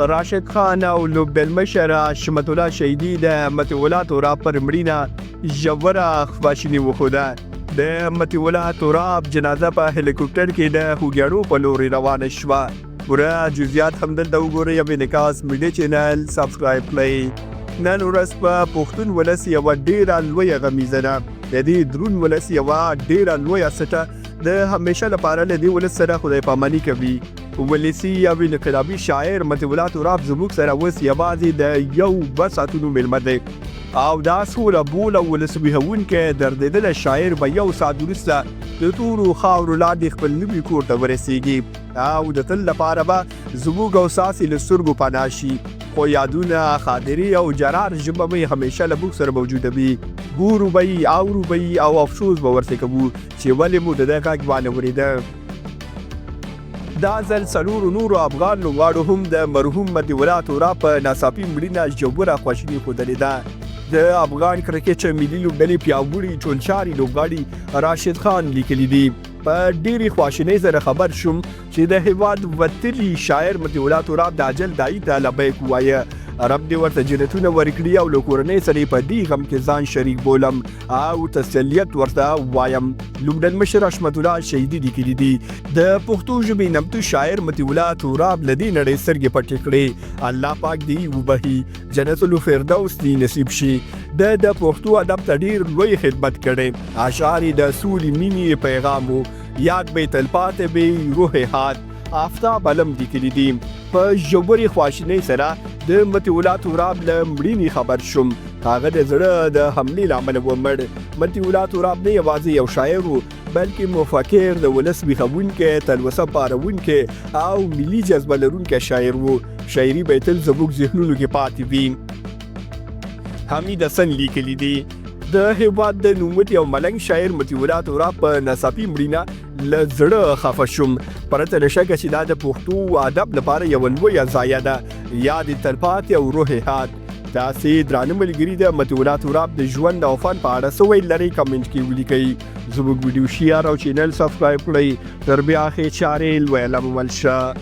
راشد خان او لوبډلمشر حشمت الله شهیدي د مطیع الله تراب پر مړینه ژوره خواشیني وښوده. د مطیع الله تراب جنازه په هلیکوپټر کې د خوږیاڼو په لوري روانه شوه. پوره جزئیات هم دلته وګورئ او انعکاس میډیا چینل سبسکرایب کړئ. نن ورځ په پښتون ولس یوه ډیره لویه غمیزه ده. د دې درون ولس یوه ډیره لویه سټه د همیشه لپاره له دې ولس سره خدای پاماني کوي. ولسي او انقلابي شاعر مطیع الله تراب زموږ سره اوس یوازې د یو دوه ساعتونو مېلمه دی او دا سوله بوله ولس ویښوونکی دردېدلی شاعر به یو ساعت وروسته د تورو خاورو لاندې خپل نوي کور ته ورسېږي او د تل لپاره به زموږ او ستاسې له سترګو پناه شي، خو یادونه، خاطرې او جرار ژبه به یې همیشه له موږ سره موجوده وي، ګورو به یې، اورو به یې او افسوس به ورته کوو چې ولې مو د ده غږ وانه ورېده. دا ځل څلورو نورو افغان لوبغاړو هم د مرحوم مطیع الله توراب په ناڅاپي مړینه ژوره خواشیني ښودلې ده. د افغان کرکټ ملي لوبډلې پیاوړي ټولچاري لوبغاړي راشد خان لیکلي دي، په ډېرې خواشینۍ سره خبر شوم چې د هېواد وتلي شاعر مطیع الله تراب د اجل داعي ته لبیک ووایه. رب دې ورته جنتونه ورکړي او له کورنۍ سره یې په دې غم کې ځان شریک بولم او تسلیت ورته وایم. لومړنمشر حشمت الله شهیدي لیکلي دي، د پښتو ژبې نمتو شاعر مطیع الله تراب له دې نړۍ سترګې پټې کړې، الله پاک دې یې وبخښي، جنت الفردوس دې نصیب شي. ده د پښتو ادب ته ډېر لوی خدمت کړی، اشعار یې د سولې مینې پیغام و، یاد به یې تلپاتې وي، روح یې ښاد. آفتاب علم لیکلي دي، په ژورې خواشینۍ سره د مطیع الله تراب له مړینې خبر شوم، هغه د زړه د حملې له امله ومړ. مطیع الله تراب نه یوازې یو شاعر و، بلکې مفکر، د ولس ویښوونکی، تلوسه پاروونکی او ملي جذبه لرونکی شاعر و. شاعري به یې تل زموږ ذهنونو کې پاتې وي. حمید حسن لیکلي دي، د هېواد د نوموتي او ملنګ شاعر مطیع الله تراب په ناڅاپي مړینه له زړه خفه شوم. پرته له شکه چې دا د پښتو ادب لپاره یوه لویه ضایع ده. یاد یې تلپاتې او روح یې ښاد. تاسې درانه ملګري د مطیع الله تراب د ژوند او فن په اړه څه ویل لرئ کمنټ کې ولیکئ. زموږ ویډیو شیر او چینل سبسکرایب کړئ. تر بیا ښې چارې لویه لمل شه.